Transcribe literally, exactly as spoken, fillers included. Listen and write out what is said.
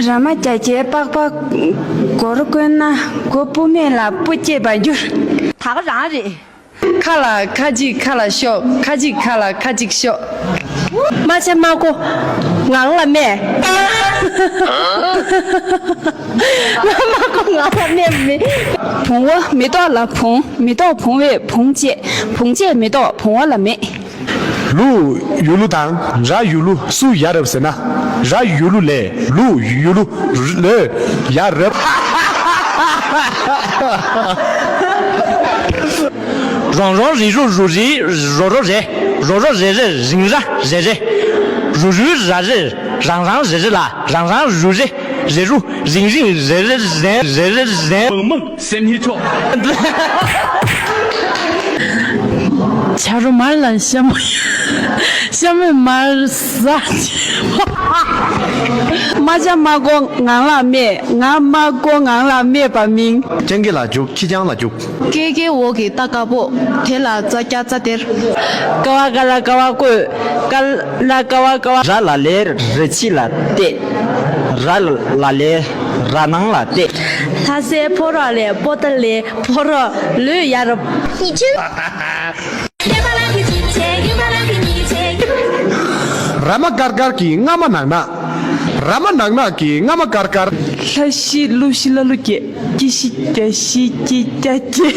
ར་མ་རྒྱ་རྒྱའི་པགས་པ་སྒོར་བཀོན་ན། སྒོ་སྤུ་མེད་ལ་སྤུ་སྐྱེས་པར་འགྱུར། ད་ག་རང་རེད། ཁ་ལ་ཁ་ཅིག་ཁ་ལ་ཤོག་ཁ་ཅིག་ཁ་ལ་ཁ་ཅིག་ཤོག་རྨ་བྱ་རྨ་སྒོ་ངང་ལ་སྨད། རྨ་སྒོ་ངང་ལ་སྨད་མི། བུང་བ་མེ་ཏོག་ལ་བུང་། མེ་ཏོག་བུང་བས་བུང་བཅས། བུང་བཅས་མེ་ཏོག་བུང་བ་ལ་མེད། ལུ་ཡུ་ལུ་དང་ར་ཡུ་ལུ་སུ་ཡ་རབས་ཟེར་ན། ར་ཡུ་ལུ་ལས་ལུ་ཡུ་ལུ་ལོས་ཡ་རབས། རོང་རོང་རི་རུ་རུ་རི་རོ་རོ་རེ། རོ་རོ་རེ་རེ་རིང་ར་རེ་རེ། རུ་རུའི་ར་རེ་རང་རང་རེ་རེ་ལ་རང་རང་རུ་རེ། རེ་རུ་རིང་རིང་རེ་རེ་རེ་རེ་རེ། མང་མང་སེམས་ཉིད་ཆོག་ཆ་རོ་མར་ལ་ཤ་མོ། ཤ་མོས་མར་ཟ། རྨ་བྱ་རྨ་སྒོ་ངང་ལ་སྨད། ང་རྨ་སྒོ་ངང་ལ་སྨད་པ་མིན། རྐྱང་གི་ལ་རྒྱུག་ཁྱི་རྐྱང་ལ་རྒྱུག་ཀེ་ཀེ་འོག་གི་རྟ་དཀར་པོ། དེ་ལ་ཙ་རྒྱ་ཙ་སྟེར། ཀ་བ་ཀ་ལ་ཀ་བ་བཀོད། ཀ་ལ་ཀ་བ་ཀ་བ། ར་ལ་ལས་རི་ཕྱི་ལ་བལྟས། ར་ལ་ལས་ར་ནང་ལ་བལྟས། ལྷ་སའི་ཕོ་རོག་ལས་པོ་ཏ་ལས་ཕོ་རོག་ལོས་ཡ་རབས། ར་མ་དཀར་དཀར་གྱི་རྔ་མ་ནག་ནག་ར་མ་ནག་ནག་གི་རྔ་མ་དཀར་དཀར། ལྷ་ཤི་ཀླུ་ཤི་ལ་ཀླུ་སྐྱེ། སྐྱི་ཤི་རྒྱ་ཤི་སྐྱི་རྒྱ་སྐྱེ།